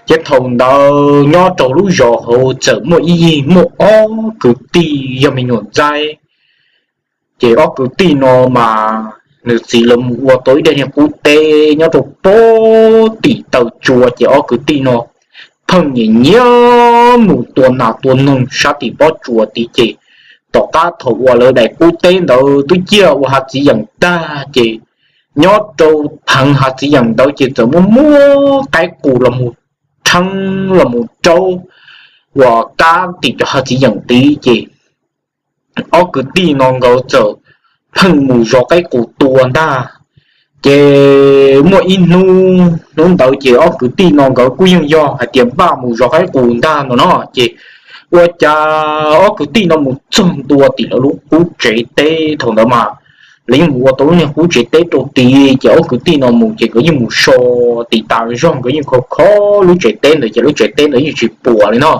Ces thaum ntawd nyob rau lub zos hauv txawm muaj ib yig muaj ob kwv tij yog me nyuam ntxaib. Ces ob kwv tij no mas nws txiv lawv mus ua tau ib daim niag qub teb nyob rau pob tim taw tsua, ces ob kwv tij no pheej nyiam nyiam mus tua nas tua noog sab tim pob tsuas tid. Ces tom qab thaum uas lawv daim qub teb ntawd twb ciaj ua hav txiv yeem tag, ces nyob rau pheev hav txiv yeem ntawd ces txawm muaj muab qaib qus los mus rheeb los mus raub uas kab tim cov hav txiv yeem tid. Ces ob kwv tij no nkawd txawm pheej mus zov qaib qus tua ntag. Ces muaj ib hnub, hnub ntawd ces ob kwv tij no nkawd kuj yeej yog hais tias npaj mus zov qaib qus ntag no no. Ces ua cas ob kwv tij no mus txog ntua tim lawv lub qub tsev teb. Thaum ntawd mas lawv yeej mus ua tau lub niag qub tsev teb rau tid, ces ob kwv tij no mus ces nkawd yeej mus so tid tas zog, nkawd yeej kho kho lub tsev teb ntawd, ces lub tsev teb ntawd yeej tsis puas li no.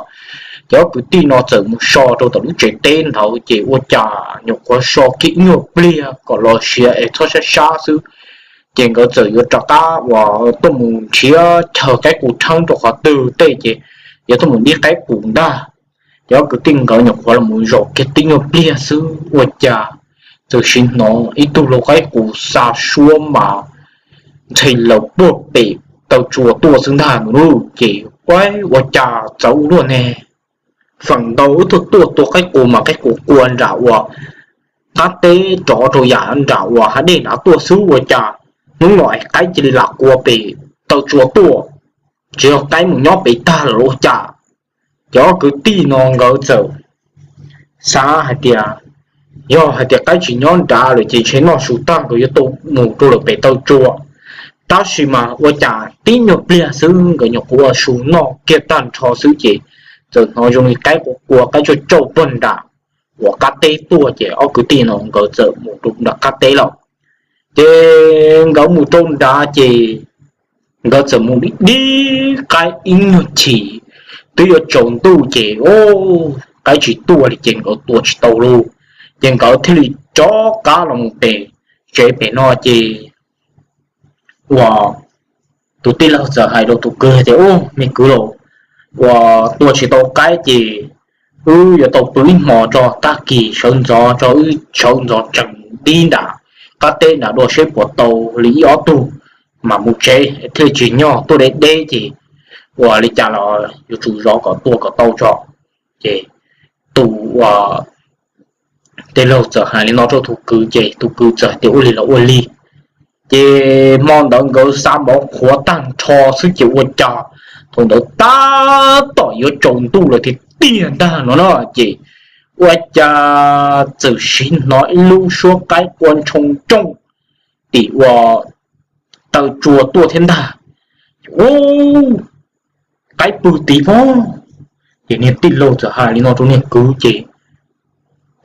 Ces ob kwv tij no txawm mus so rau tom lub tsev teb ntawd, ces ua cas nyuam qhuav so kiag ib nyuag pliag kom los siav es txhob sab sab xwb, ces nkawd txawm yuav rov qab uas tuaj mus nrhiav chaw qaib qus rheeb rau qhov twg tej, ces yuav tuaj mus ntim qaib qus ntag. Ces ob kwv tij nkawd nyuam qhuav los mus zaum kiag tib nyuag pliag xwb, ua cas txawm sim hnov ib tug lau qaib qus xa suab mas ntxhe laws puag pem taw tsua tuaj xwb ntag no. Ces ua cas txawv ua luaj ne, feem ntau wb tuaj tuaj tua qaib qus mas qaib qus qua nram uas qab teb rov rau yam nram uas hav dej nrad tuaj xwb, ua cas hnub no es qaib cia li lam qua pem taw tsua tuaj, tsis yog qaib mus nyob pem tag lawm ua cas. Ces ob kwv tij no nkawd txawm xav hais tias yog hais tias qaib tsis nyob nrad lawm ces ntshe noj su tag nkawd yuav tau mus rau lawm pem taw tsua. Tab sis mas ua cas tib nyuag pliag xwb nkawd nyuam qhuav ua su noj kiag tag nrho xwb ces txawm hnov zoo li qaib qua qua qaib tsauj tsauj puag nram uas qab teb tuaj, ces ob kwv tij no nkawd txawm mus rau nram qab teb lawm. Ces nkawd mus rau nrad ces nkawd txawm mus dib dib qaib ib nyuag chim, twb yuav tsaus ntuj ces qaib tsis tuaj li ces nkawd tua tsis tau lawm. Ces nkawd thiaj li rov qab los mus pem tsev pem no ces uas tus tij laug txawm hais rau tus kwv tias, Ub, me kwv laus, uas tua tsis tau qaib ces wb yuav tau pw ib hmos tso, tag kis sawv ntxov tso, wb sawv ntxov tsees dib nram qab teb nram dua seb puas tau li ib ob tug mas mus tsev, thiaj tsis nyog tuaj deb deb ces ua li cas los yuav tsum zov kom tua kom tau tso. Ces tus tij laug txawm hais li no rau tus kwv ces tus kwv txawm tias ua li los ua li. Ces hmo ntawd nkawd xav mov qhuav tag nrho xwb ces ua cas thaum ntawd tab tom yuav tsaus ntuj lawm tiag tiag ntag no na, ces ua cas txawm sim hnov ib lub suab qaib qua ntshoo nrooj tim ua taw tsua tuaj thiab ntag. Ub, qaib pw tid pob. Ces niag tij laug txawm hais li no rau niag kwv ces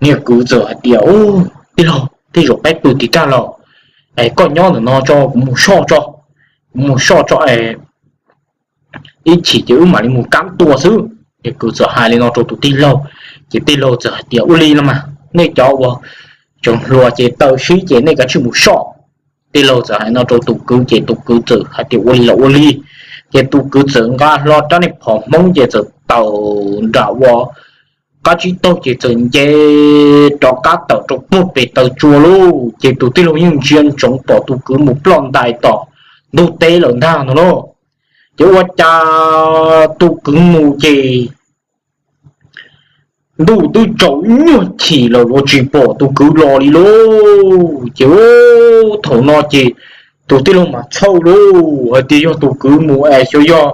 niag kwv txawm hais tias, Ub, tij laug, tej zaum qaib pw tid tag lawm, es koj nyob ntawm no tso, kuv mus soj tso, kuv mus soj tso es ib chim ces wb mam li mus kab tua xwb. Niag kwv txawm hais li no rau tus tij laug, ces tij laug txawm hais tias, Ua li no mas, nej cov uas tseem hluas ces taw sib ces nej kav tsij mus soj. Tij laug txawm hais no rau tus kwv ces tus kwv txawm hais tias, Ua li los ua li. Ces tus kwv txawm nqa hlo rab niag phom hmoob ces txawm tawm nram ua qab tsib taug ces txawm nce rov qab tawm rau puag pem taw tsua lauj. Ces tus tij laug yeej ntsia ntsoov pom tus kwv mus ploj ntais tom ntug teb lawm ntag no lauj. Ces ua cas tus kwv mus ces ntuj twb tsaus ib nyuag chim lawm los tsis pom tus kwv los li lauj. Ces thaum no ces tus tij laug mas txhawj lauj, hais tias yog tus kwv mus es xyov yog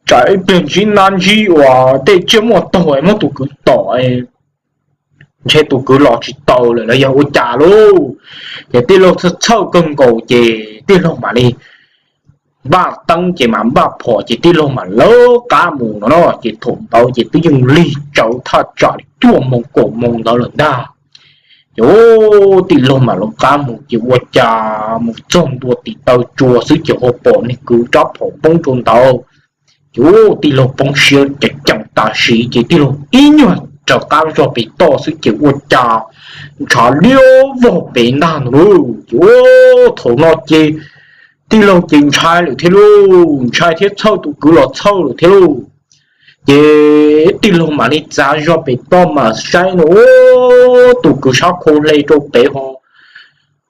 tsam ib pliag ntsib nab ntsib uas tej tsiaj muaj taug es muab tus kwv tom, ntshe tus kwv los tsis tau lawm los yog ua cas lauj. Ces tij laug txhawj txhawj kawg nkaus ces tij laug mam li npaj teeb ces mam npaj phom ces tij laug mam lawv qab mus no no. Ces thaum ntawd ces twb yeej lig tsawv thaj tsam li cuaj moos kaum moos ntawd lawm ntag. Ces tij laug mam lawv qab mus ces ua cas mus txog ntua tim taw tsua xwb ces ho pom niag kwv rab phom poob rau ntawd. Ces tij laug poob siab ceev ceev tam sim ces tij laug ib nyuag raws qab zog pem toj xwb ces ua cas ntshav liab vog pem ntag no lauj. Ces thaum no ces tij laug ces ntshai lawm thiab lauj, ntshai thiab txhawj tus kwv los txhawj lawm thiab lauj. Ces tij laug mam li txav zog pem toj mas saib no, tus kwv sab khau hle rau pem ho.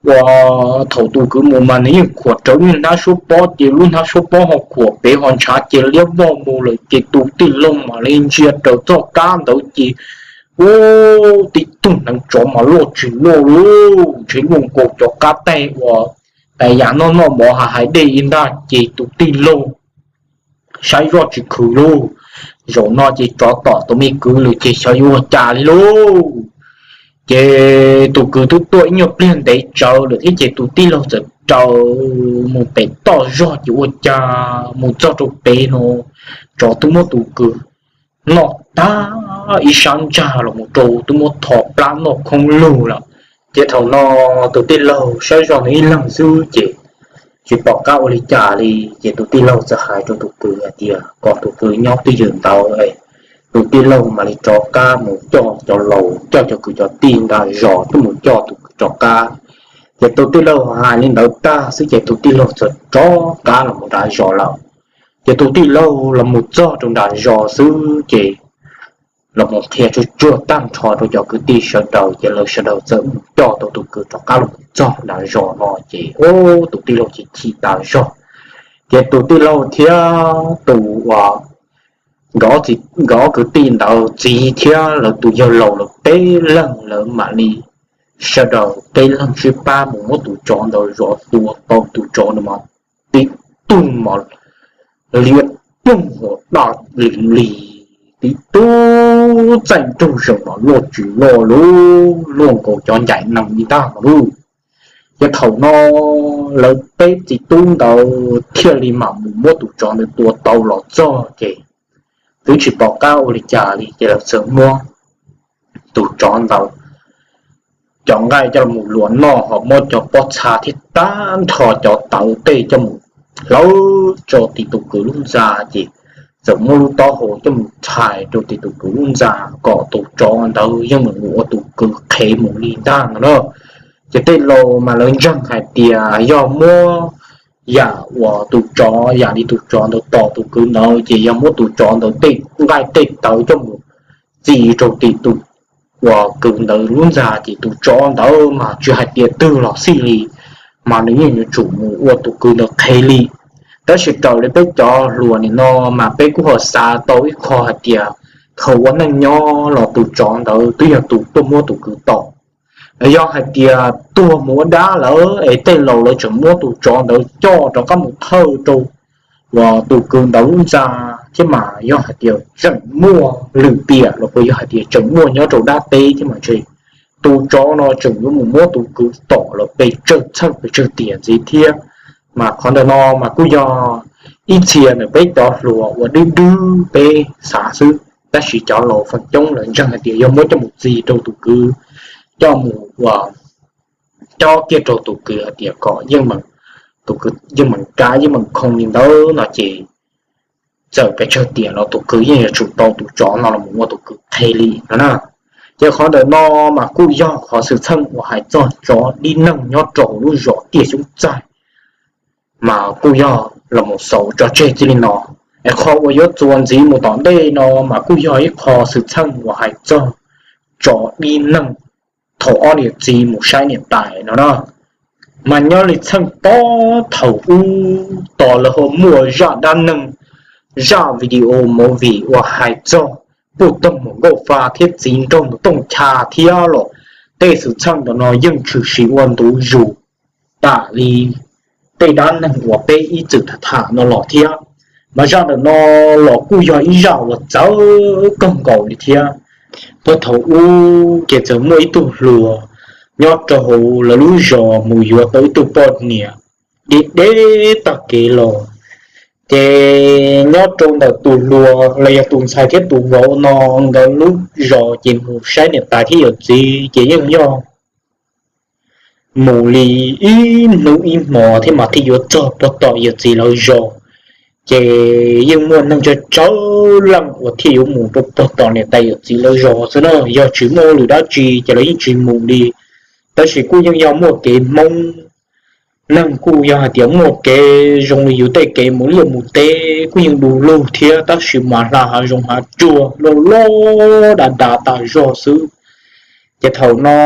Uas thaum tus kwv mus mas nws yeej khuam rawv niag hnab suab pob, ces lub hnab suab pob ho khuam pem ho ntshav ces liab vog mus lawm, ces tus tij laug mam li ntsia raws txoj kab ntawd ces ua tib tug hneev tsov mas loj tsis loj lauj, ntshe luaj nkaus cov qab teg uas yam noj noj mov hav hais dej ib ntag, ces tus tij laug saib zoj tsis khwv lauj, zaum no ces tsov tom tus me kwv lawm ces xyov yuav ua cas li lauj. Ces tus kwv twb tuaj ib nyuag pliag ntev tsawv lawm thiab ces tus tij laug txawm raws mus pem toj zog ces ua cas mus txog rau pem no, tsov twb muab tus kwv noj tag ib sab ntsag los mus rau twb muab tho plab noj khoob lug lawm. Ces thaum no tus tij laug saib zoj nws ib leeg xwb ces tsis pom qab ua li cas li, ces tus tij laug txawm hais rau tus kwv hais tias kom tus kwv nyob twj ywm ntawd, tus tij laug mam li rov qab mus coj cov laus coj cov kwv cov tij nram zos tuaj mus coj tus kwv rov qab. Ces tus tij laug hais li ntawd tag xwb ces tus tij laug txawm rov qab los mus nram zos lawm. Ces tus tij laug los mus txog rau nram zos xwb ces los mus qhia tsuag tsuag tag nrho rau cov kwv tij sawv daws ces lawv sawv daws txawm mus coj tau tus kwv rov qab los mus txog nram zos no ces tus tij laug chim chim tas zog. Ces tus tij laug thiab tus uas nkawd ob kwv tij ntawd txiv thiab lawv tus yawg laus lawv peb leeg lawv mam li sawv daws peb leeg sib pab mus muab tus tsov ntawd zov, tua tau tus tsov ntawd mas tib tug mas liab ploog ua daj li li, tib tug txaij nraug zees mas loj tsis loj lauj, luaj nkaus cov ncaim nees li ntag mas lauj. Ces thaum no lawv peb txiv tub ntawd thiaj li mam mus muab tus tsov ntawd tua tau los txog ces twb tsis pom qab ua li cas li ces lawv txawm muab tus tsov ntawd cov nqaij coj los luas noj ho muab cov pob txha thiab tag nrho cov tawv tej coj mus hlawv rau tim tus kwv lub ntxa ces txawm muab lub taub hau coj mus txhais rau tim tus kwv lub ntxa kom tus tsov ntawd yeej meem mus ua tus kwv qhev mus li ntag no na. Ces tej laus mas lawv ntseeg hais tias yog muab yam uas tus tsov yam li tus tsov ntawd tom tus kwv ntawd ces yog muab tus tsov ntawd tej nqaij tej tawv coj mus txi rau tim tus uas kwv ntawd lub ntxa ces tus tsov ntawd mas tsis hais tias twg los xij li mas nws yeej yuav tsum mus ua tus kwv ntawd qhev li. Tab sis raws li peb cov hluas nim no mas peb kuj ho xav tau ib qho hais tias thaum ua neej nyob los tus tsov ntawd twb yog tus tuaj muab tus kwv tom. Yog hais tias tuag mus ua dab lawm es tej laus lawv tseem muab tus tsov ntawd coj rov qab mus thawj rau uas tus kwv ntawd lub ntxa thiab mas yog hais tias tseem muaj lwm tiam los puas yog hais tias tseem muaj nyob rau dab teb thiab mas ntshe tus tsov no tseem yuav mus muab tus kwv tom los pes tsawg txheej pes tsawg tiam ntxiv thiab. Mas qhov ntawm no mas kuj yog ib txhia ntawm peb cov hluas uas dwb dwb peb xav xwb, tab sis cov laus feem coob lawv ntseeg hais tias yog muab coj mus txi rau tus kwv, coj mus ua cob kiag rau tus kwv hais tias kom yeej meem, tus kwv yeej meem kav yeej meem khoo li ntawd no ces txawm pes tsawg tiam los tus kwv yeej yuav tsum tau tus tsov no los mus ua tus kwv qhev li no na. Ces qhov ntawm no mas kuj yog qhov xwm txheej uas hais txog tsov dib neeg nyob rau hauv lub zos Tiaj Xyoob Txaij mas kuj yog los mus xaus tso tseg txij li no. Es qhov uas yuav txuas ntxiv mus tom ntej no mas kuj yog ib qho xwm txheej uas hais txog tsov dib neeg thaum ob niam txiv mus saib niam tais no na. Mas nyob li txheej tob thaum ub tos lawv ho muaj zaj dab neeg, zaj video movie uas hais txog puj toog mus nkauj fa thiab txiv nraug mus tooj cha thiab los tej xwm txheej ntawm no yeej tshwm sim ua ntu zus tas li tej dab neeg uas peb ib txwm tham tham no los thiab. Mas zaj ntawm no los kuj yog ib zaj uas txawv kawg nkaus li thiab. Puag thaum ub ces txawm muaj ib tug hluas nyob rau hauv lawv lub zos mus yuav tau ib tug poj niam deb deb tag kev los. Ces nyob rau ntawm tus hluas los yog tus ntxhais thiab tus vauv no nkawd lub zos ces mus saib niam tais thiab yawm txiv ces yeej yog mus li ib hnub ib hmo thiab mas thiaj yuav txog puag tom yawm txiv lawv zos. Ces yeej muaj neeg tsawg tsawg leej uas thiaj yuav mus rau puag tom niam tais yawm txiv lawv zos xwb na, yog tsis muaj lwm dab tsi ces lawv yeej tsis mus li. Tab sis kuj yeej yog muaj kev Hmoob neeg kuj yog hais tias muaj kev zoo li yus tej kev mus liaj mus teb kuj yeej du lug thiab, tab sis mas hla hav zoov hav tsuag loj loj dav dav tas zog xwb. Ces thaum no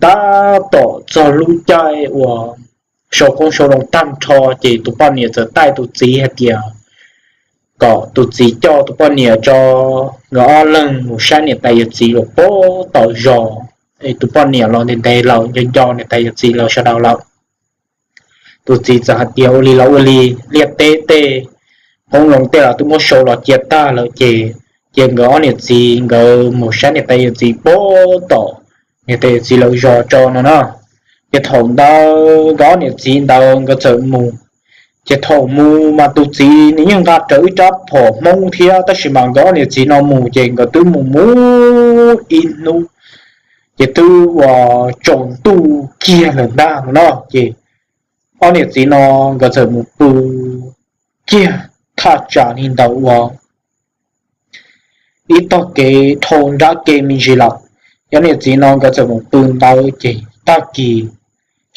tab tom txog lub caij uas sau qoob sau loo tag nrho, ces tus poj niam txawm taij tus txiv hais tias kom tus txiv coj tus poj niam tso nkawd ob leeg mus saib niam tais yawm txiv los puag tom zos. Tus poj niam los ntev ntev lawm, nco nco niam tais yawm txiv lawv sawv daws lawm. Tus txiv txawm hais tias ua li los ua li, liaj teb tej qoob loo tej los twb muab sau los cia tag lawm ces, ces nkawd ob niam txiv nkawd mus saib niam tais yawm txiv puag tom niam tais yawm txiv lawv zos tso no na. Ces thaum ntawd nkawd ob niam txiv ntawd nkawd txawm mus. Ces thaum mus mas tus txiv nws yeej nqa rawv ib rab phom Hmoob thiab, tab sis mas nkawd ob niam txiv no mus ces nkawd twb mus mus ib hnub, ces twb uas tsaus ntuj kiag lawm ntag no na. Ces ob niam txiv no nkawd txawm mus pw kiag thaj tsam li ntawd uas ib tog kev dhau nrab kev me ntsis lawm. Ob niam txiv no nkawd txawm mus pw ntawd ces tag kis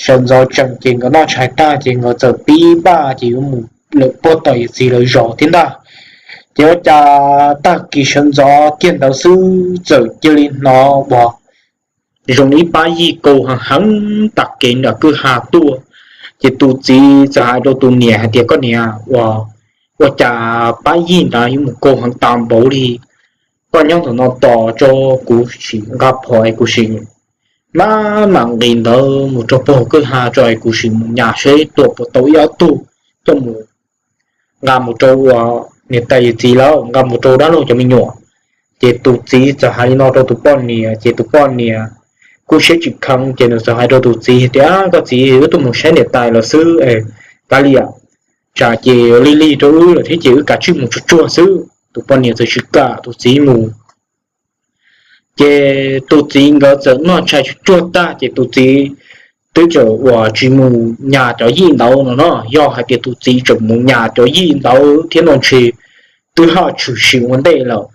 sawv ntxov tsees ces nkawd noj tshais tag ces nkawd txawm pib npaj ces yuav mus lawm puag tom yawm txiv lawv zos thiab ntag. Ces ua cas tag kis sawv ntxov kiag ntawd xwb txawm cia li hnov uas zoo li ib pab yij kaus heev heev tas kev nram kwj ha tuaj. Ces tus txiv txawm hais rau tus niam hais tias, koj niam, ua, ua cas pab yij ntawd yuav mus kaus heev tas npaum li? Koj nyob ntawm no tos tso, kuv sim nqa phom es kuv sim maj mam nqis ntawd mus rau puag kwj ha tso es kuv sim mus nyas seb tua puas tau ib ob tug coj mus nqa mus rau uas niam tais yawm txiv lawv, nqa mus rau dab laug cov me nyuam. Ces tus txiv txawm hais li no rau tus poj niam ces tus poj niam kuj siab tsis kheev ces nws txawm hais rau tus txiv tias, koj txiv, wb tuaj mus saib niam tais lawv xwb, kav liam, tsam ces lig lig rau wb lawm thiab ces wb kav tsij mus tsuag tsuag xwb. Tus poj niam txawm tsis kam tus txiv mus. Ces tus txiv nkawd txawm noj tshais tsuag tsuag tag ces tus txiv twb txawm uas tsis mus nyas cov yij ntawd no no, yog hais tias tus txiv tseem mus nyas cov yij ntawd thiab no ntshe twb haj tshwm sim ua ntej lawm.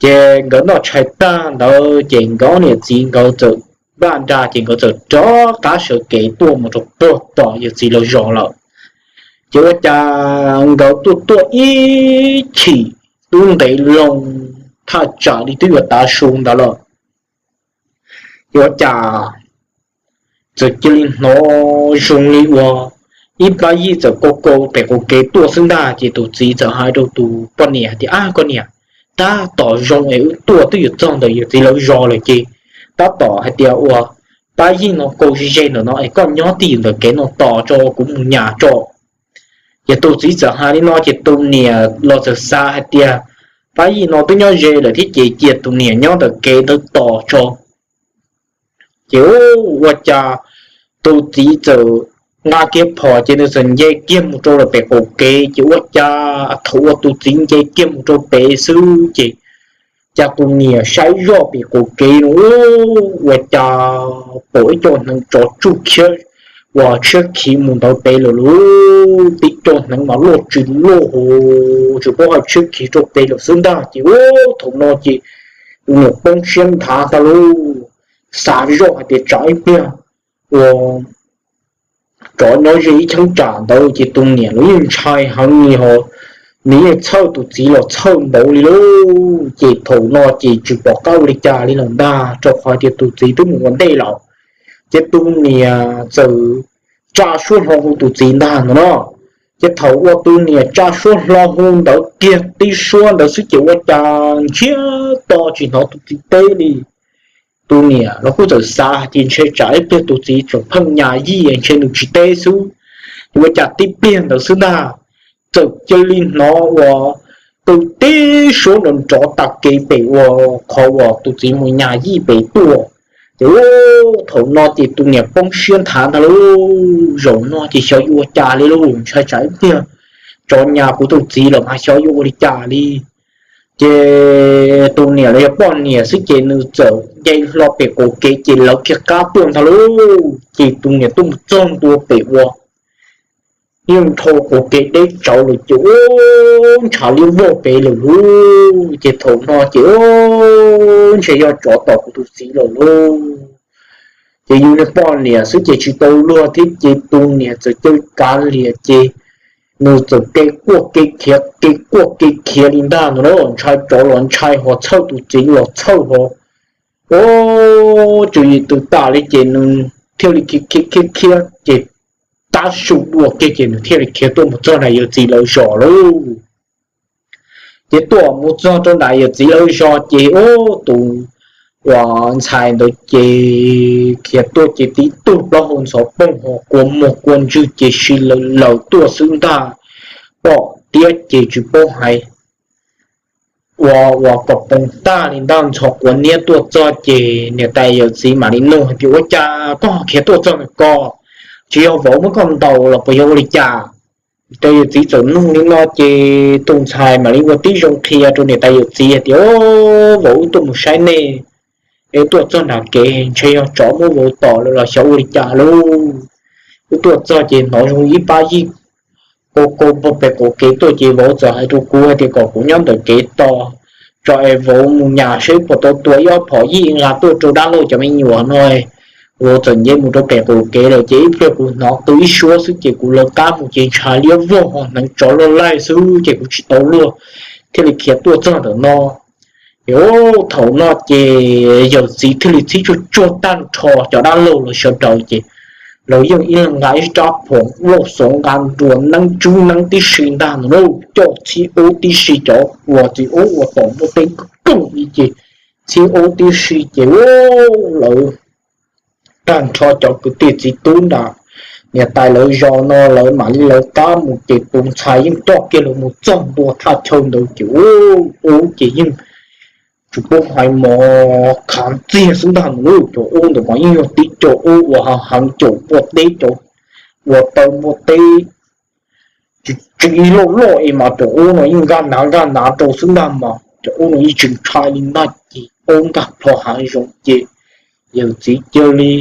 Ces nkawd noj tshais tag ntawd ces nkawd ob niam txiv nkawd txawm npaj nra ces nkawd txawm rov qab sawv kev tuaj mus rau puag tom yawm txiv lawv zos lawm. Ces ua cas nkawd tuaj tuaj ib chim twb ntev loo thaj tsam li twb yuav tav su ntawd lawm. Ces ua cas txawm cia li hnov zoo li uas ib pab yij txawm kaus kaus pem qaum kev tuaj xwb ntag. Ces tus txiv txawm hais rau tus poj niam hais tias, ab koj niam, tab tom zoo es wb tuaj twb yuav txog ntawm yawm txiv lawv zos lawm ces tab tom hais tias uas pab yij no kaus ze ze ntawm no es koj nyob twj ywm ntawm kev no tos tso kuv mus nyas tso. Ces tus txiv txawm hais li no ces tus niam los txawm xav hais tias pab yij no twb nyob ze lawm thiab ces cia tus niam nyob ntawm kev ntawd tos tso. Ces ua cas tus txiv txawm nqa kiag phom ces nws txawm nce kiag mus rau lawm pem qaum kev. Ces ua cas thaum uas tus txiv nce kiag mus rau pem xwb ces cas tus niam saib zoj pem qaum kev no ua cas pom ib co hneev tsov tsuj khiab uas tshiab khiv mus ntawd pem lawm lauj. Tib co hneev mas loj tsis loj hos tsis paub hais tshiab khiv rau pem lawm xwb ntag. Ces ua thaum no ces tus niam poob siab nthav ntag lauj. Xav zoj hais tias tsam ib pliag ua tsov nyob ze ib cheeb tsam ntawd ces tus niam los yeej ntshai heev li hos nws yeej txhawj tus txiv los txhawj npaum li lauj. Ces thaum no ces tsis pom qab ua li cas li lawm ntag rau qhov tias tus txiv twb mus ua ntej lawm. Ces tus niam txawm tsa suab hlo hu tus txiv ntag no no. Ces thaum uas tus niam tsa suab hlo hu ntawd kiag tib suab ntawd xwb ces ua cas ntsiag to tsis hnov tus txiv teb li. Tus niam los kuj txawm xav hais tias ntshe tsam ib pliag tus txiv tseem pheej nyas yij ntshe nws tsis teb xwb. Ces ua cas tib pliag ntawd xwb ntag txawm cia li hnov uas qw tib suab nrov nrov tas kev pem uas qhov uas tus txiv mus nyas yij pem tuaj. Ces thaum no ces tus niam poob siab nthav ntag lauj. Zaum no ces xyov yuav ua cas li lauj, ntshai tsam ib pliag tsov nyas kuv tus txiv lawm mas xyov yuav ua li cas li. Ces tus niam los yog poj niam xwb ces nws txawm nce hlo pem qaum kev ces lawv kiag qab tuaj ntag lauj. Ces tus niam tuaj mus txog ntua pem uas yeej dhau qaum kev deb tsawv lawm ces ua ntshav liab vog pem lawm lauj. Ces thaum no ces ua ntshe yog tsov tom kuv tus txiv lawm lauj. Ces yus niag poj niam xwb ces tsis tau luag thiab ces tus niam txawm caw kav liam ces nws txawm kev quaj kev khiav kev quaj kev khiav li ntag no na, ntshai tsov los ntshai ho txhawj tus txiv los txhawj ho. Ua, tswv yim twb tas li ces nws thiaj li khiav khiav khiav khiav ces tab su dua kiag ces nws thiaj li khiav tuaj mus txog nram yawm txiv lawv zos lauj. Ces tuaj mus txog rau nram yawm txiv lawv zos ces ua, tus uas ntxhais ntawd ces khiav tuaj ces tib tug plaub hau ntxhov poog ho kua muag kua ntswg ces si lawm lawm tuaj xwb ntag. Pom tiab ces tsis paub hais ua ua kom poob tag li ntag, ntxhov quav niab tuaj txog ces niam tais yawm txiv mam li nug hais tias, Ua cas koj ho khiav tuaj txog ntawm ko? Tsis yog vauv muab koj ntaus los puas yog ua li cas? Niam tais yawm txiv txawm nug li no ces tus ntxhais mam li ua tib zoo qhia rau niam tais yawm txiv hais tias, Vauv, wb tuaj mus saib nej es tuaj txog nram kev ntshe yog tsov muab vauv tom lawm los xyov ua li cas lauj. Wb tuaj txog ces hnov zoo ib pab yij ko ko pag pem qaum kev tuaj ces vauv txawm hais rau kuv hais tias kom kuv nyob ntawm kev tos tso es vauv mus nyas seb puas tau tua ib ob phom yij nqa tuaj rau dab laug cov me nyuam no. Vauv txawm nce mus rau pem qaum kev lawm ces ib pliag kuv hnov qw ib suab xwb ces kuv lawv qab mus ces ntshai liab vog ho hneev tsov loj laij xwb ces kuv tsis tau luag thiaj li khiav tuaj txog ntawm no. Ces thaum no ces yawm txiv thiaj li txhib tsuag tsuag tag nrho cov dab laug lawv sawv daws ces lawv yeej ib leeg nqa ib rab phom lauj xov nqa nruas neeb tswb neeb tib si ntag no, coj txhib ub tib si cov uas txiv ub uas tom npua teb kooj li ces txhib ub tib si ces lawv tag nrho cov kwv tij txiv tub nram niam tais lawv zos no lawv mam li lawv qab mus ces tus ntxhais yeej coj kiag lawv mus txog ntua thaj chaw ntawd ces ub ces yeej tsis paub hais mov khav ntxiag xwb ntag no, cov ub ntawd mas yeej yog tib cov ub uas heev heev caum npua teb cov uas taw npua teb tsis tsis loj loj es mas cov ub no yeej nkag nav nkag nav rau xwb ntag mas cov ub no yeej tsis ntshai li ntag ces ub nkag plho hav zoov ces yawm txiv cia li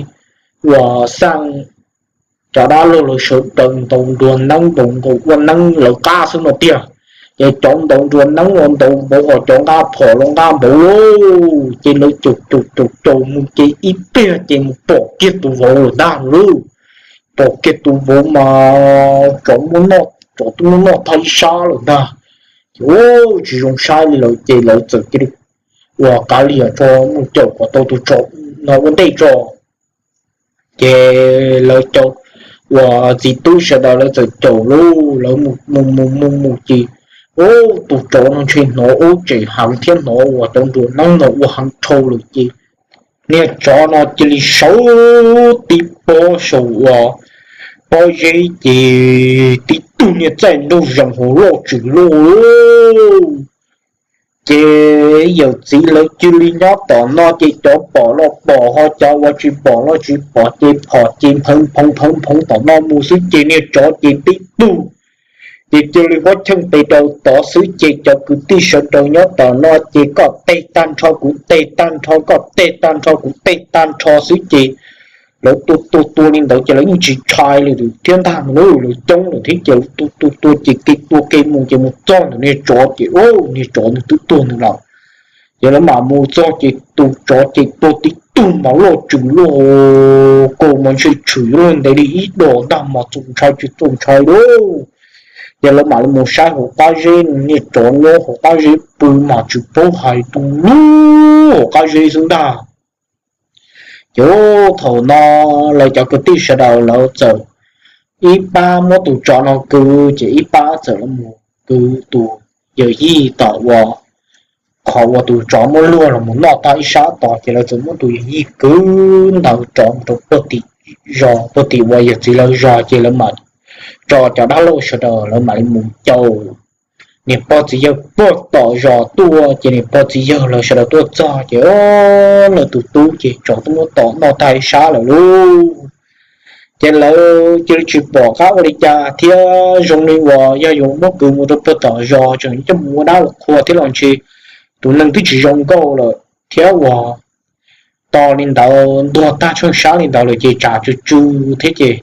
uas xaj cov dab laug lawv sawv daws ntaus nruas neeb ntaus nkaus ua neeb lawv qab xwb no tiag. Ces cov ntaus nruas neeb los ntaus npaum ho cov nqa phom los nqa npaum lauj ces lawv caum caum caum caum mus ces ib pliag ces mus pom kiag tus vauv lawm ntag lauj. Pom kiag tus vauv mas tsov muab noj, tsov twb muab noj tag ib sab lawm ntag. Ces ub tsis zoo saib li lawm ces lawv txawm cia li uas kav liam tso mus caum kom tau tus tsov no ua ntej tso. Ces lawv caum uas txiv tub sawv daws lawv txawm caum lauj, lawv mus mus mus mus mus ces ub tus tsov no ntshe hnov ub tseem heev thiab hnov uas cov nruas neeb no ua heev dhau lawm ces niag tsov no cia li sawv tib pob saum uas pob zeb ces tib tug niag txaij nraug zees hauv loj tshwm luaj lauj. Ces yawm txiv lawv cia li nyob tom no ces cov pom los pom ho cov uas tsis pom los tsis pom ces phom ces nphawv nphoo nphawv nphoo tom no mus xwb ces niag tsov ces tib tug ces cia li huab cheej tes rau tod xwb ces cov kwv tij sawv daws nyob tom no ces koj teg tag nrho kuv teg tag nrho koj teg tag nrho kuv teg tag nrho xwb ces lawv tua tua tua li ntawd ces lawv yeej tsis ntshai li thiab ntag no, lawv coob lawm thiab ces lawv tua tua tua ces kev tua kev mus ces mus txog ntawm niag tsov ces ub niag tsov nws twb tuag nws lawm. Ces lawv mam mus txog ces tus tsov ces tuag tib tug mas loj tswm luaj, kaus mas ntshe tshwm luaj ntev li ib dos ntag mas txaus ntshai tsis txaus ntshai lauj. Ces lawv mam li mus saib hauv qab zeb, niag tsov nyob hauv qab zeb pw mas tsis paub hais tus lub hauv qab zeb xwb ntag. Ces thaum no lawv cov kwv tij sawv daws lawv txawm ib pab muab tus tsov no kwv ces ib pab txawm los mus kwv tus yawm yij tom uas qhov uas tus tsov muab luag los mus noj tag ib sab tod ces lawv txawm muab tus yawm yij kwv ntaus rov mus rau puag tim zos, puag tim uas yawm txiv lawv zos ces lawv mam tso cov dab laug sawv daws lawv mam li mus caum niam pog txiv yawg puag tom zos tuaj ces niam pog txiv yawg lawv sawv daws tuaj txog ces lawv tus tub ces tsov twb muab tom noj tag ib sab lawm lauj. Ces lawv cia li tsis pom qab ua li cas thiab zoo li uas yog yuav muab kwv mus rau puag tom zos tseem coj mus ua dab ua qhua thiab los ntshe tus neeg twb tsis zoo nkauj lawm thiab uas tos li ntawd ntuag tag tsheej sab li ntawd lawm ces tsam tsw tsw thiab ces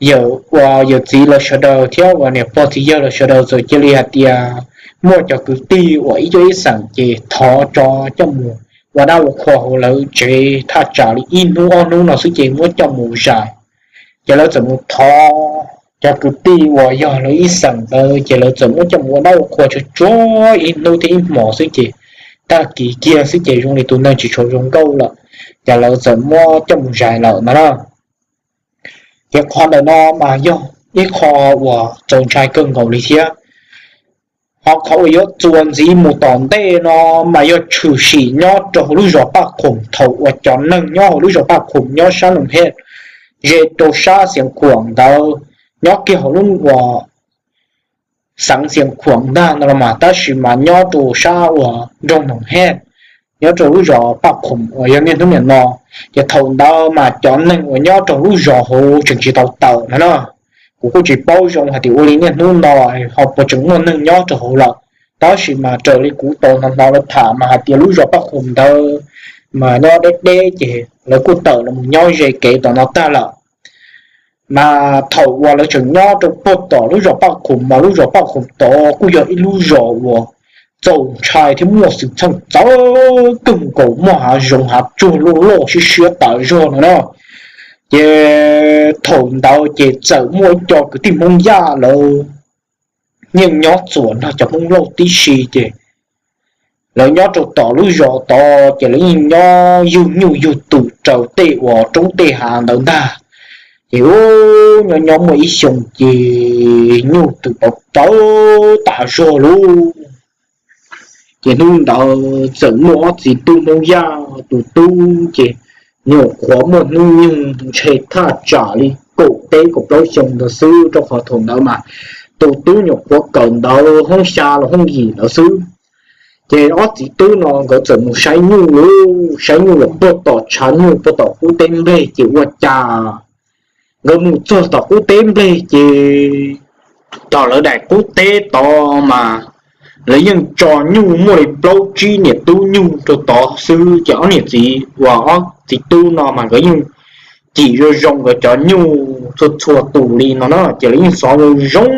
yawm uas yawm txiv lawv sawv daws thiab uas niam pog txiv yawg lawv sawv daws txawm cia li hais tias muaj cov kwv tij uas ib cuab ib xeem ces thov tso coj mus ua dab ua qhua hauv lawv tsev thaj tsam li ib hnub ob hnub no xwb ces muab coj mus zais. Ces lawv txawm mus thov cov kwv tij uas yog lawv ib xeem ntawd ces lawv txawm muab coj mus ua dab ua qhua tsuag tsuag ib hnub thiab ib hmos xwb ces tag kis kiag xwb ces zoo li tus neeg tsis tshua zoo nkauj lawm, ces lawv txawm muab coj mus zais lawm ntag na. Ces qhov ntawm no mas yog ib qho uas txaus ntshai kawg nkaus li thiab. Ho qhov uas yuav txuas ntxiv mus tom ntej no mas yog tshwm sim nyob rau hauv lub zos Paj Khoom thaum uas cov neeg nyob hauv lub zos Paj Khoom nyob sab Noom Hej ze rau sab Xiav Khuam ntawd, nyob kiag hauv lub uas xeev Xiav Khuam ntag no los mas tab sis mas nyob rau sab uas nroog Noom Hej, nyob rau lub zos Paj Khoom uas yog niaj hnub niam no. Ces thaum ntawd mas cov neeg uas nyob rau lub zos hauv tseem tsis tau tawm no na. Kuv kuj tsis paub zoo hais tias ua li niaj hnub no ho puas tseem muaj neeg nyob rau hauv lawm, tab sis mas raws li kuv tau hnov hnov lawv tham mas hais tias lub zos Paj Khoom ntawd mas nyob deb deb ces lawv kuj tawm los mus nyob ze kev tom no tag lawm. Mas thaum uas lawv tseem nyob rau puag tom lub zos Paj Khoom mas lub zos Paj Khoom tod kuj yog ib lub zos uas txaus ntshai thiab muaj xwm txheej txawv kawg nkaus, muaj hav zoov hav tsuag loj loj siab siab tas zog no na. Ces thaum ntawd ces txawm muaj ib co kwv tij Hmoob Yaj lawv yeej nyob txuas nrog cov Hmoob Lauj tib si ces lawv nyob rau tom lub zos tod ces lawv yeej nyob yug nyuj yug twm raws tej uas roob tej hav ntawd ntag. Ces ub, nyob nyob muaj ib xyoo ces nyuj twm pov pawv tas zog lauj. Ces hnub ntawd txawm muaj ob txiv tub Hmoob Yaj, tus tub ces nyuam qhuav muaj hnub nyoog ntshe thaj tsam li kaum peb kaum plaub xyoo ntawd xwb, rau qhov thaum ntawd mas tus tub nyuam qhuav kawm ntawv hoob xya los hoob yim ntawd xwb. Ces ob txiv tub no nkawd txawm mus saib nyuj lauj, saib nyuj los puag tom tshav nyuj puag tom qub teb nplej ces ua cas nkawd mus txog tom qub teb nplej ces tom lawv daim qub teb tod mas lawv yeej tso nyuj muaj li plaub tsib niam tub nyuj rau tod xwb. Ces ob niam txiv uas ob txiv tub no mas nkawd yeej cim zoo zoo nkawd cov nyuj txhua txhua tus li no na, ces lawv yeej xov zoo zoo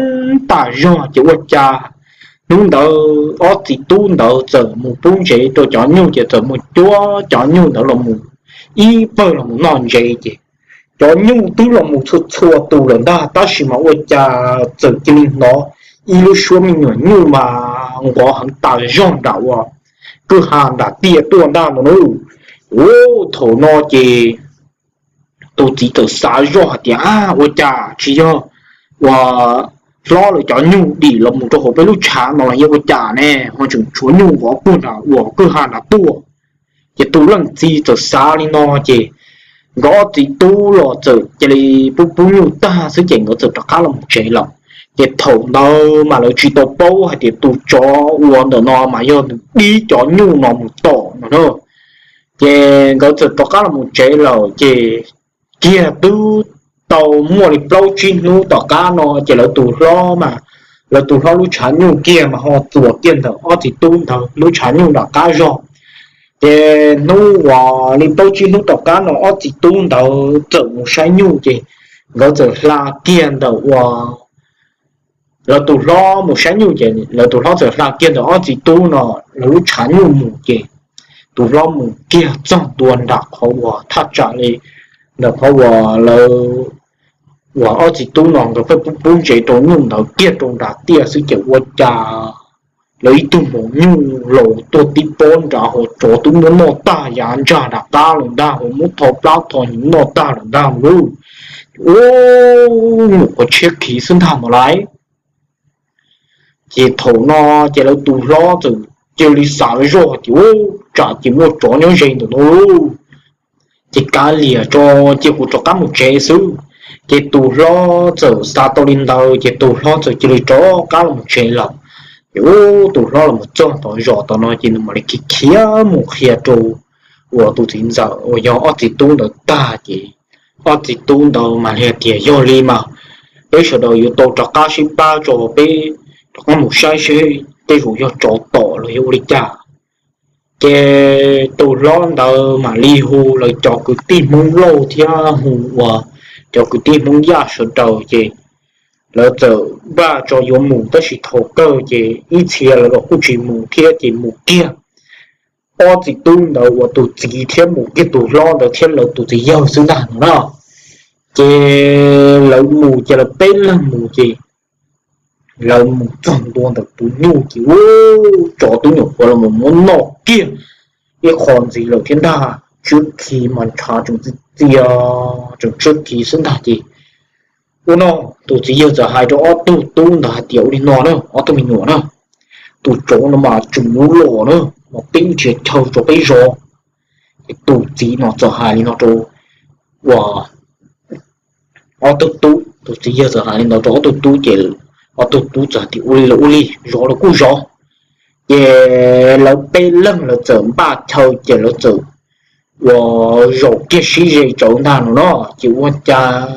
tas zog. Ces ua cas hnub ntawd ob txiv tub ntawd txawm mus pub ntsev rau cov nyuj, ces txawm mus cuab cov nyuj ntawd los mus ib pawg los mus noj ntsev. Ces cov nyuj twb los mus txhua txhua tus lawm ntag, tab sis mas ua cas txawm cia li hnov ib lub suab me nyuam nyuj mas nqov heev tas zog nram uas kwj ha nram tiaj tuaj ntag no na. Ub, thaum no ces tus txiv txawm xav zoj hais tias, a, ua cas tsis yog uas hlob lawv cov nyuj dim los mus rau hauv peb lub tshav no los yog ua cas ne ho tseem tshuav nyuj nqov puag nram uas kwj ha nram tuaj. Ces tus leej txiv txawm xav li no ces nkawd ob txiv tub los txawm cia li pub pub nyuj tag xwb ces nkawd txawm rov qab los mus tsev lawm. Ces thaum ntawd mas lawv tsis tau paub hais tias tus tsov uas ntawm no mas yog nws dib cov nyuj no mus tom no na. Ces nkawd txawm rov qab los mus tsev lawm ces kiag twb tau muaj li plaub tsib hnub tom qab no ces lawv tus hlob mas, lawv tus hlob lub tshav nyuj kiag mas ho txuas kiag ntawm ob txiv tub ntawd lub tshav nyuj nram qab zog. Ces hnub uas li plaub tsib hnub tom qab no ob txiv tub ntawd txawm mus saib nyuj ces nkawd txawm hla kiag ntawm uas lawv tus hlob mus saib nyuj ces lawv tus hlob txawm hla kiag ntawm ob txiv tub no lawv lub tshav nyuj mus ces tus hlob mus kiag txog ntua nram qhov uas thaj tsam li ntawm qhov uas lawv, uas ob txiv tub no nkawd pheej pub pub ntsev rau nyuj ntawd kiag rau nram tiaj xwb ces ua cas lawv ib tug maum nyuj los tuaj tib pob nrad ho tsov twb muab noj tag yav ntsag nram qab lawm ntag, ho muab tho plab tho hnyuv noj tag lawm ntag lauj. Ub, nyuam qhuav tshiab khiv xwb ntag no lauj. Ces thaum no ces lawv tus hlob txawm cia li xav zoj tias, ub, tsam ces muaj tsov nyob ze ntawm no lauj. Ces kav liam tso, cia kuv rov qab mus tsev xwb. Ces tus hlob txawm xav tau li ntawd ces tus hlob txawm cia li rov qab los tsev lawm. Ces ub, tus hlob los txog tom zos tom no ces nws mam li khiav khiav mus qhia rau uas tus txiv ntxawm uas yog ob txiv tub ntawd tag ces ob txiv tub ntawd mam li hais tias, yog li mas peb sawv daws yuav tau rov qab sib pab tso, peb rov qab mus saib seb tej zaum yog tsov tom los yog ua li cas. Ces tus hlob ntawd mam li hu lawv cov kwv tij Hmoob Lauj thiab hu uas cov kwv tij Hmoob Yaj sawv daws ces lawv txawm npaj tso yuav mus, tab sis thaum kawg ces ib txhia lawv los kuj tsis mus thiab ces mus kiag ob txiv tub ntawd uas tus txiv thiab mus kiag tus hlob ntawd thiab lawv tus txiv yawg xwb ntag no na. Ces lawv mus ces lawv peb leeg mus ces lawv mus txog ntua ntawm tus nyuj ces ua tsov tub nyuam qhuav los mus muab noj kiag ib qho ntxiv lawm thiab ntag. Tswb khi mas ntshav tseem txias txias, tseem tswb khi xwb ntag ces ua no, tus txiv yawg txawm hais rau ob tug tub ntawd hais tias ua li no na ob tug me nyuam na, tus tsov no mas tseem yuav los na, mas peb nrhiav chaw rau peb zov. Ces tus txiv no txawm hais li no rau ua ob tug tub, tus txiv yawg txawm hais li ntawd rau ob tug tub ces ob tug tub txawm tias ua li los ua li, zov los kuj zov. Ces lawv peb leeg lawv txawm npaj chaw ces lawv txawm ua zaum kiag sib ze tsawv ntag no no ces ua cas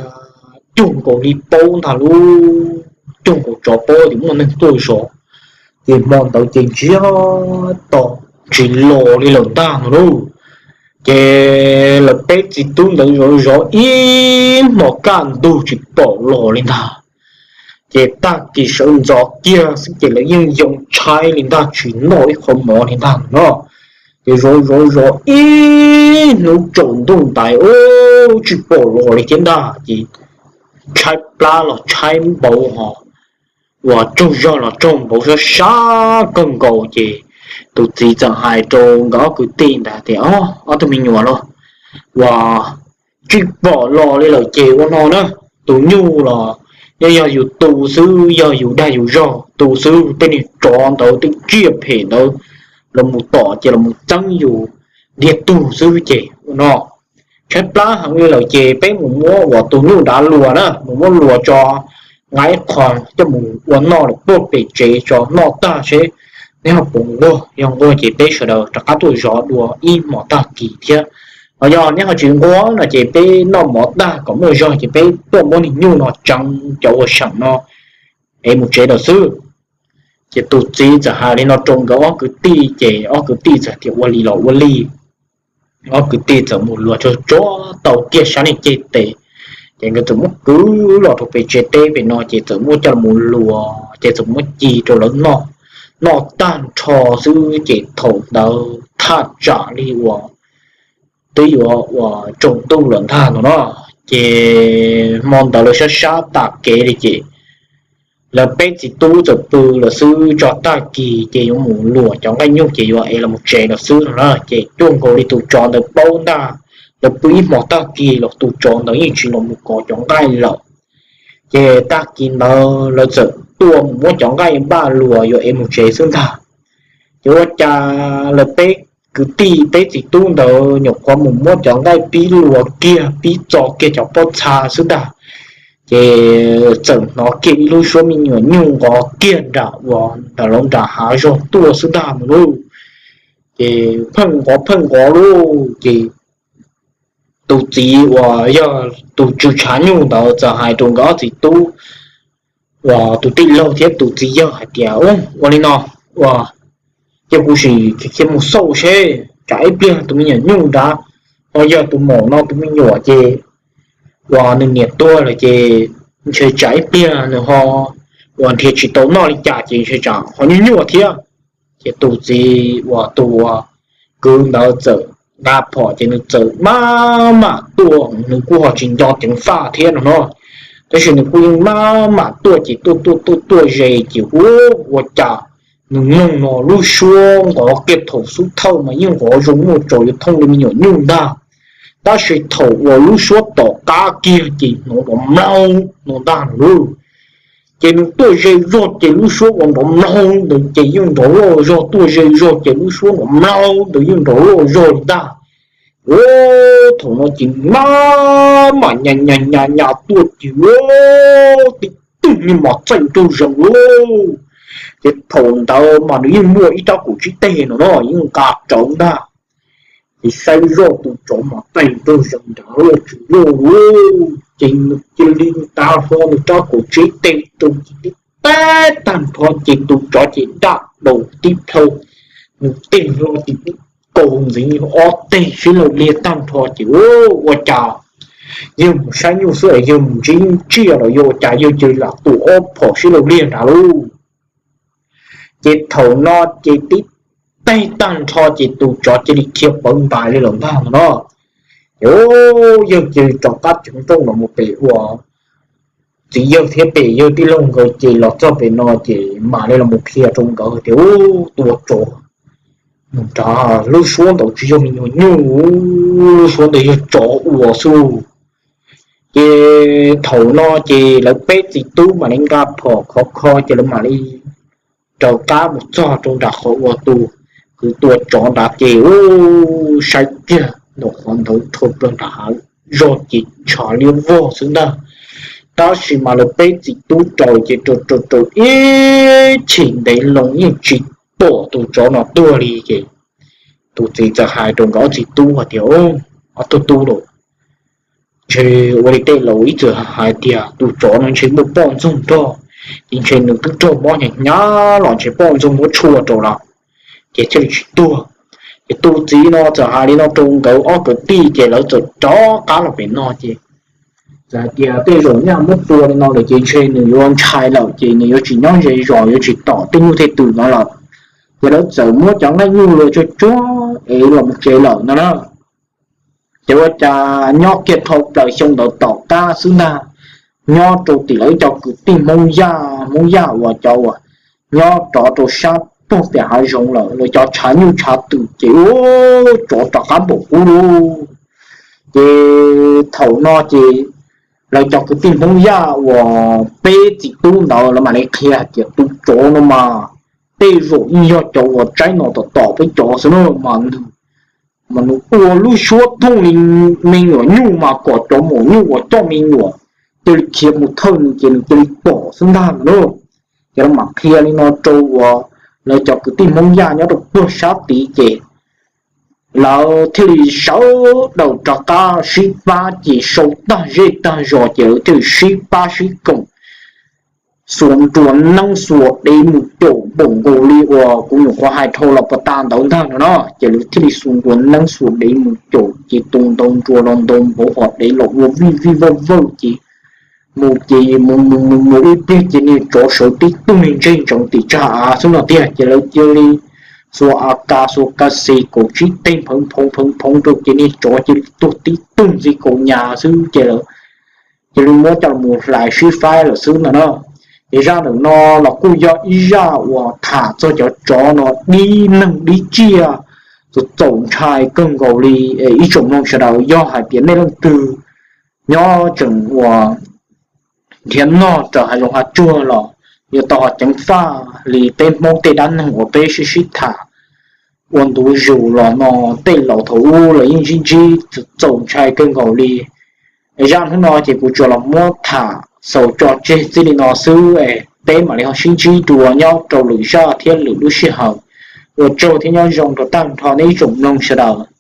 cuag nkaus li paub ntag lub, cuag nkaus tsov paub tias muaj neeg tuaj zov. Ces hmo ntawd ces ntsiag to tsis los li lawm ntag no lauj. Ces lawv peb txiv tub ntawd zov zov ib hmo kaj ntug tsis pom los li ntag. Ces tag kis sawv ntxov kiag xwb ces lawv yeej yoo tshaib li ntag, tsis noj ib qho mov li ntag no. Ces zov zov zov ib hnub tsaus ntuj ntais ub tsis pom los li thiab ntag ces tshaib plab los tshaib npaum ho uas tsaug zog los tsaug npaum sab sab kawg nkaus ces tus txiv txawm hais rau nkawd ob kwv tij ntawd tias ob tug me nyuam los uas tsis pom los li lawm ces ua no na, tus nyuj los yog yog yus tu xwb, yog yus dag yus zog tu xwb, tej niag tsov ntawd tej tsiaj phem ntawd los mus tom ces los mus txeeb yus ntiag tug xwb ces ua no tshaib plab heev li lawm ces peb mus muab uas tus nyuj nrad luas na, mus muab luas tso, nqa ib qho coj mus ua noj lawm puag pem tsev tso, noj tag seb neb ho puas nquag, yog nquag ces peb sawv daws rov qab tuaj zov dua ib hmos tag kis thiab. Ho yog neb ho tsis nquag no ces peb noj mov tag kom muaj zog ces peb tuaj muab niag nyuj no tseev cov uas seem no es mus tsev lawm xwb. Ces tus txiv txawm hais li no rau nkawd ob kwv tij ces ob kwv tij txawm tias ua li los ua li. Ob kwv tij txawm mus luas tsuag tsuag tau kiag sab niag ceg tes, ces nkawd txawm muab kwv los rau pem tsev teb pem no ces txawm muab coj los luas ces txawm muab ci rau lawv noj. Noj tag nrho xwb ces thaum ntawd thaj tsam li uas twb yuav uas tsaus ntuj lawm ntag no no. Ces hmo ntawd lawv sab sab tas kev li ces lawv peb txiv tub txawm pw lawm xwb, tso tag kis ces yuav mus luas cov nqaij nyuj ces yuav ev los tsev lawm xwb no na. Ces cuag nkaus li tus tsov ntawd paub ntag, lawv pw ib hmos tag kis los tus tsov ntawd yeej tsis los mus kov cov nqaij lawm. Ces tag kis ntawd lawv txawm tuaj mus muab cov nqaij npaj luas yuav ev mus tsev xwb ntag. Ces ua cas lawv peb kwv tij peb txiv tub ntawd nyuam qhuav mus muab cov nqaij pib luas kiag pib txo kiag cov pob txha xwb ntag, ces txawm hnov kiag ib lub suab me nyuam nyuj nqov kiag nram uas nram lawv nram hav zog tuaj xwb ntag no lauj. Ces pheej nqov pheej nqov lauj ces tus txiv uas yog tus tswv tshav nyuj ntawd txawm hais rau nkawd ob txiv tub uas tus tij laug thiab tus txiv yawg hais tias ua li no, ua, cia kuv sim khiav mus xauj seb tsam ib pliag tus me nyuam nyuj nrad ho yog tus maum no tus me nyuam ces uas nws niam tuag lawm ces ntshe tsam ib pliag nws ho uas nrhiav tsis tau noj li cas ces ntshe tsam ho nyuaj nyuaj thiab. Ces tus txiv uas tus uas kwv ntawd txawm nqa phom ces nws txawm maj mam tuaj, nws kuj ho tsis nco ceev faj thiab no no, tab sis nws kuj yeej maj mam tuaj ces tuaj tuaj tuaj tuaj ze ces ua, ua cas nws mloog no lub suab nqov kiag thaum xub thawj mas yeej nqov zoo muaj tsaus yuav thooj li me nyuam nyuj ntag, tab sis thaum uas lub suab tom qab kiag ces hnov nrov mlaug no ntag no lauj. Ces nws tuaj ze zog ces lub suab uas nrov mlaug ntawd ces yeej nrov loj zog, tuaj ze zog ces lub suab nrov mlaug ntawd yeej nrov loj zog li ntag. Ua, thaum no ces maj mam nyas nyas nyas nyas tuaj ces ua, tib tug niag mos txaij nraug zoov lauj. Ces thaum ntawd mas nws yeej muaj ib rab kaum tsib teg no no yeej nqa rawv ntag. Ces saib zoj tus tsov mos txaij nraug zoov nrad loj tsis loj lauj, ces nws cia li nqa hlo nws rab kaum tsib teg rau ces tib teg tag nrho ces tus tsov ces daj daus tib plhaw, nws tig hlo ces kaus ntxiv ob teg sib laug liag tag nrho ces ua, ua cas yawg mus saib nyuj xwb es yawg mus ntsib tsiaj los yog ua cas yawg cia li lam tua ob phom sib laug liag nrad lauj. Ces thaum no ces tib teg tag nrho ces tus tsov cia li khiav pawv ntais li lawm ntag no. Ces yawg cia li rov qab ceev nrooj los mus pem ua txiv yawg thiab pem yawg tij laug nkawd ces los txog pem no ces mam li los mus qhia rau nkawd tias ua tua tsov nrad lub suab ntawd tsis yog me nyuam nyuj, lub suab ntawd yog tsov ua xwb. Ces thaum no ces lawv peb txiv tub mam li nqa phom khov kho ces lawv mam li raws qab mus txog rau nram qhov uas tus kwv tua tsov nrad ces ua saib kiag ntawm qhov ntawd rho plaws nram hav zog ces ntshav liab vog xwb ntag. Tab sis mas lawv peb txiv tub raws ces raws raws raws ib chim ntev loo yeej tsis pom tus tsov no tuag li ces tus txiv txawm hais rau nkawd ob txiv tub hais tias, ob tug tub los, ntshe ua li tej laus ib txwm hais tias tus tsov no ntshe muaj poj ntxoog nrog, ces ntshe nws twb raug mob hnyav hnyav los ntshe poj ntxoog muab tshuaj rau lawm ces thiaj li tsis tuag. Ces tus txiv no txawm hais li no rau nkawd ob kwv tij ces lawv txawm rov qab los pem no ces txawm hais tias tej zaum nyaj muab tua li no lawm ces ntshe nws yuav ntshai lawm ces nws yuav tsis nyob ze zos yuav tsis tom tej nyuj tej twm no lawm. Ces lawv txawm muab cov nqaij nyuj luag tsuag tsuag es los mus tsev lawm no na. Ces ua cas nyob kiag dhau plaws xyoo ntawd tom qab xwb ntag, nyob rau tim lawv cov kwv tij Hmoob Yaj, Hmoob Yaj uas cov uas nyob rov rau sab pem hav zoov lawm lawv cov tshav nyuj tshav twm ces ua tsov rov qab npaum qub lauj. Ces thaum no ces lawv cov kwv tij Hmoob Yaj uas peb txiv tub ntawd lawv mam li qhia hais tias tus tsov no mas tej zaum yeej yog cov uas tsaib no tom tom peb cov xwb no mas nws mas nws ua lub suab thooj li me nyuam nyuj mas kom cov maum nyuj uas coj me nyuam cia li khiav mus thawj nws ces nws cia li pom xwb ntag no. Ces lawv mam qhia li no rau uas lawv cov kwv tij Hmoob Yaj nyob rau puag sab tid ces lawv thiaj li sawv daws rov qab sib pab ces sau tag zej tag zos ces lawv thiaj li sib pab sib koom xuas nruas neeb xuas dev mus caum npaum nkaus li uas kuv nyuam qhuav hais dhau los puag ta ntawd ntag no no ces lawv thiaj li xuas nruas neeb xuas dev mus caum ces tus ntau nruas los ntau npaum hos dev los ua vij vij vawj vawj ces mus ces mus mus mus mus ib pliag ces niag tsov sawv tib tug niag ntsej ntsees tim tsag av xwb no tiag ces lawv cia li xuas a kas xuas kas xis kaum tsib teg phoov phoov phoov phoov rau ces niag tsov cia li tuag tib tug ntxi kaus nyas xwb ces lawv cia li muab coj los hlais sib faib lawm xwb no na. Ces zaj ntawm no los kuj yog ib zaj uas tham txog cov tsov no dib neeg dib tsiaj txaus txaus ntshai kawg nkaus li. Ib tsoom mloog sawv daws yog hais tias nej leej twg nyob tseem uas nrhiav noj raws hav zoov hav tsuag los yuav tau ho ceev faj li peb Hmoob tej dab neeg uas peb sib sib tham ua ntu zus los no tej laus thaum ub los yeej ntsib ntsib txaus ntshai kawg nkaus li. Zaj hnub no ces kuv tsuas los muab tham xaus tso tseg txij li no xwb es peb mam li ho sib ntsib dua nyob rau lwm zaj thiab lwm lub sij hawm. Ua tsaug thiab nyob zoo rau tag nrho nej ib tsoom mloog sawv daws.